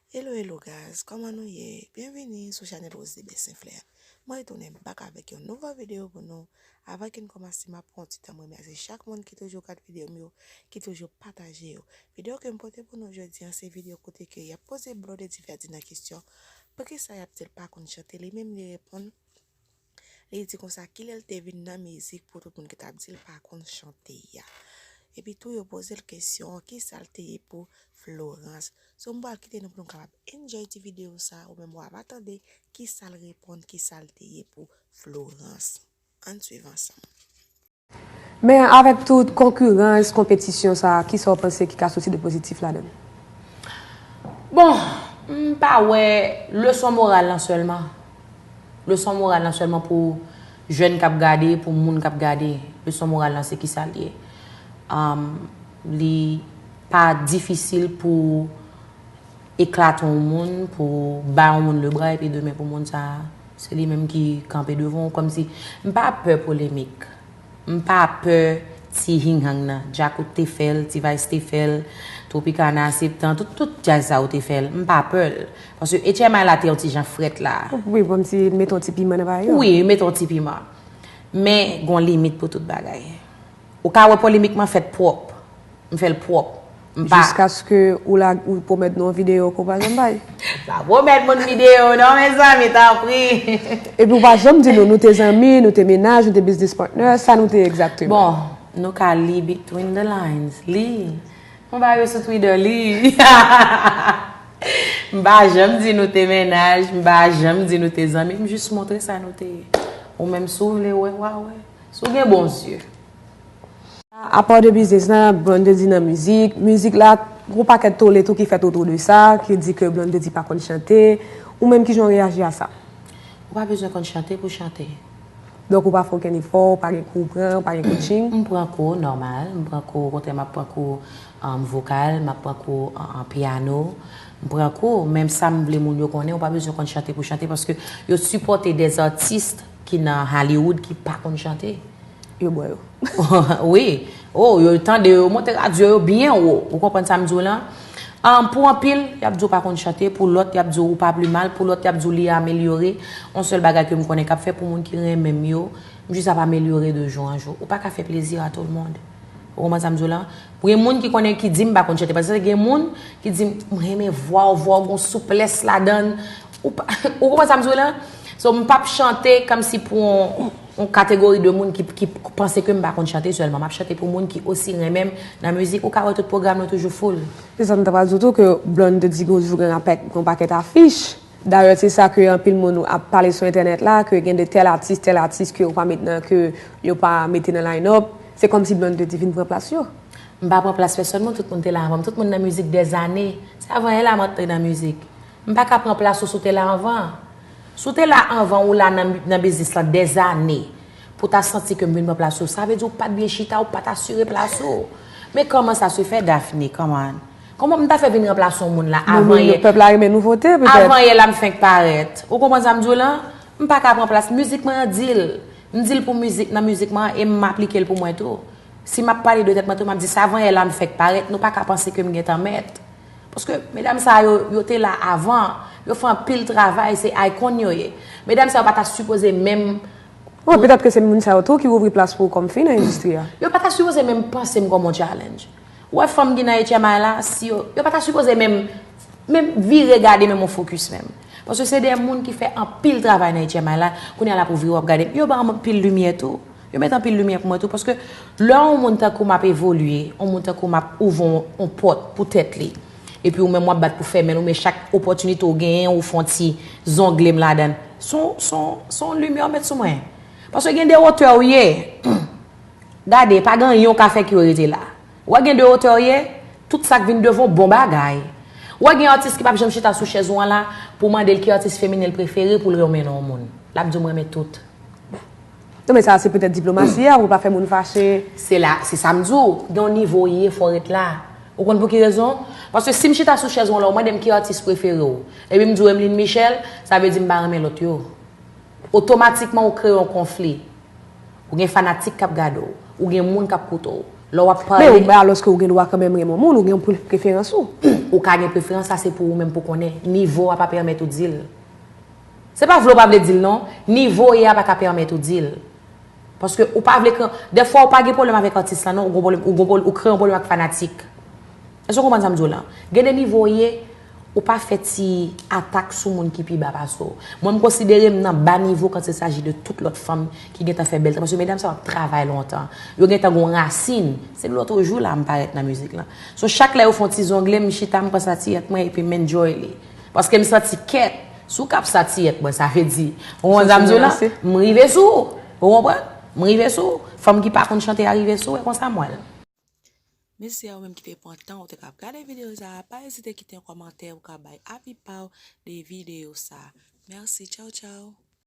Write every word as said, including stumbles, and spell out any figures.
Hello, hello guys, kòman nou ye? Byenvini sou chanèl Rose de Bèsenflè. Mwen retounen back avèk yon nouvo videyo pou nou. Avan ke n kòmanse, m ap pran yon ti tan m remèsye chak moun ki toujou gad videyo m yo, ki toujou pataje yo. Videyo ke m pote pou nou jodi a, se videyo kote ke y ap poze Blondedy Ferdinand kesyon, poukisa y ap di l pa konn chante, li menm li reponn, li di konsa, kilè l te vin nan mizik pou tout moun ki t ap di l pa konn chante a. Epi tou, yo poze l kesyon, kisa l te ye pou Florence. So, m pral kite nou pou nou kapab enjoy ti videyo sa, ou menm w ap tande kisa l reponn, kisa l te ye pou Florence. Ann swiv ansanm. Men avèk tout konkirans, konpetisyon sa, kisa w panse ki ka soti de pozitif ladan l? Bon, m pa wè leson moral lan sèlman. Leson moral lan sèlman pou jèn k ap gade, pou moun k ap gade. Leson moral lan se kisa l ye? Li pa difisil pou eklate yon moun, pou bay yon moun lebra epi demen pou moun sa a se li menm ki kanpe devan w kòmsi. M pa pè polemik. M pa pè ti hinghang nan. Djakout te fè l, T-Vice te fè l, Tropicana, Septan, tout, tout djaz sa yo te fè l. M pa pè l. Paske H M I la te yon ti jan frèt la. Wi, kòmsi mete yon ti piman nan bagay yo. Wi, mete yon ti piman. Men, gon limit pou tout bagay. Ou ka wè polemik mwen fèt pwòp. M fè l pwòp. M pa. Jiskaske ou la ou pwomèt nou yon videyo ke w pa janm bay. Pa pwomèt moun videyo non mezanmi tanpri. Epi ou pa janm di nou, nou te zanmi, nou te mennaj, nou te business partner, sa nou te egzakteman? Bon, nou ka li between the lines, li. M ba yo sou Twitter, li. M pa janm di nou te mennaj, m pa janm di nou te zanmi, m jis montre sa nou te ye. Ou menm si w vle wè, w a wè. Si w gen bon zye. Apa de biznis lan, Blondedy nan mizik. Mizik la, gon pakèt tole tou ki fèt otou de sa, ki di ke Blondedy pa konn chante. Ou menm kijan w reyaji a sa? Ou pa bezwen konn chante pou chante. Donk ou pa fè okenn efò, ou pa gen kou w pran, ou pa gen coaching? M pran kou nòmal, m pran kou, okontrè m ap pran kou vokal, m ap pran kou an pyano, m pran kou, men sa m vle moun yo konnen, ou pa bezwen konn chante pou chante paske yo sipòte des artistes ki nan Hollywood ki pa konn chante. Yo bwè yo. Wi. Oh, yo tande yo, yo monte radyo yo byen wo. Ou konprann sa m di w lan? Pou anpil, y ap di w pa konn chante, pou lòt, y ap di w ou pa pi mal, pou lòt, y ap di w li amelyore. Yon sèl bagay ke m konnen k ap fèt pou moun ki renmen m yo, m jis ap amelyore de jou an jou. Ou pa ka fè plezi a tout moun. Ou konprann sa m di w lan? Gen moun ki konnen ki di m pa konn chante, paske gen moun ki di m, m renmen vwa w, vwa w gon souplès ladan l. Ou pa, ou konprann sa m di w lan? So, m p ap chante kòmsi pou yon, yon kategori de moun ki, ki panse ke m pa konn chante sèlman. M ap chante pou moun ki osi renmen m nan mizik. Ou ka wè tout pwogram nou toujou full. Se sa m ta pral di w tou, ke Blondedy gon jou gen yon pakèt afich. Dayè se sa ke anpil moun ap pale sou entènèt la, ke gen de tèl atis, tèl atis ke yo pa met nan, ke yo pa mete nan line-up. Se kòmsi Blondedy vin pran plas yo. M pa pran plas pèsòn, mwen tout moun te la anvan m. Tout moun nan mizik dèzane. Se avan yè la m antre nan mizik. M pa ka pran plas ou si w te la anvan. Si w te la anvan, ou la nan, nan biznis lan dèzane, pou w ta santi ke m vin pran plas ou, sa vle di ou pa t byen chita, ou pa t asire plas ou. Men kòman sa se fè, Daphné, kòman? Kòman m ta fè vin ranplase yon moun la avan yè? Pèp la renmen nouvote, petèt. Avan yè la m fenk parèt. Ou konprann sa m di w lan? M pa ka pran plas. Mizik mwen an di l. M di l pou mizik, nan mizik mwen an, e m aplike l pou mwen tou. Si m ap pale de tèt mwen tou, m ap di sa avan yè la m fèk parèt, nou pa ka panse ke m gentan mèt. Paske medam sa yo, yo te la avan, yo fè anpil travay, se icon yo ye. Medam sa yo pa ta sipoze menm. Wi, petèt ke se moun sa yo tou ki ouvri plas pou ou kòm fi nan endistri a. Yo pa ta sipoze menm panse m kòm yon challenge. Ou wè fanm ki nan H M I la, si yo, yo pa ta sipoze menm, menm vire gade menm yon fokis menm. Paske se de moun ki fè anpil travay nan H M I la, kounye a la pou w vire w ap gade m. Yo ban m anpil limyè tou. Yo met anpil limyè pou mwen tou, paske lè yon moun tankou m ap evolye, yon moun tankou m ap ouvri yon, yon pòt pou tèt li, epi ou menm w ap bat pou fèmen l, ou men chak opòtinite w genyen, ou fè yon ti zongle m ladan l. Se yon, se yon, se yon limyè w met sou mwen. Paske gen de wotè w ye, gade, pa gen anyen w ka fè ki yo rete la. W wè gen de wotè w ye, tout sa k vin devan w bon bagay. W wè gen atis ki p ap janm chita sou chèz ou an la, pou w mande l ki atis feminen l prefere pou l renmen nan yon moun. L ap di w m renmen tout. Non men sa se petèt diplomasi a pou pa fè moun fache. Se la, se sa m di w, gen yon nivo w ye fò w ret la. Ou konn pou ki rezon? Paske si m chita sou chèz ou an la, ou mande m ki atis prefere w, epi m di w Emeline Michel, sa vle di m pa renmen lòt yo. Otomatikman ou kreye yon konfli. Ou gen fanatik k ap gade w, ou gen moun k ap koute w. Lè w ap Men pale, ou, men alòske ou gen dwa kanmenm renmen yon moun, ou gen pre- preferans ou. Ou ka gen preferans, sa se pou ou menm pou konnen. Nivo a pa pèmèt ou di l. Se pa vle ou pa vle di l non. Nivo w ye a pa ka pèmèt ou di l. Paske ou pa vle ke, dèfwa ou pa gen pwoblèm avèk atis la non, ou gen pwoblèm, ou gen pwoblèm, ou kreye yon pwoblèm ak fanatik. Èske w konprann sa m di w la? Gen de nivo w ye, ou pa fè ti atak sou moun ki pi ba pase w. Mwen, m konsidere m nan ba nivo quand il s'agit de tout lòt fanm ki gentan fè bèl tan. Paske medam sa yo ap travay lontan. Yo gentan gon rasin. Se lòt jou la m parèt nan mizik lan. So chak lè yo fè yon ti zongle, m chita, m pran satiyèt mwen epi m enjoy li. Paske m santi kèt, si w ka ap satiyèt mwen, sa vle di, ou konprann sa m di w la? M rive sou ou. Ou konprann? M rive sou ou. Fanm ki pa konn chante a rive sou ou, e konsa m wè l. Mèsi a ou menm ki te pran tan ou te ka ap gade videyo sa a. Pa ezite kite yon kòmantè ou ka bay avi pa w de videyo sa a. Mèsi, tchaw tchaw.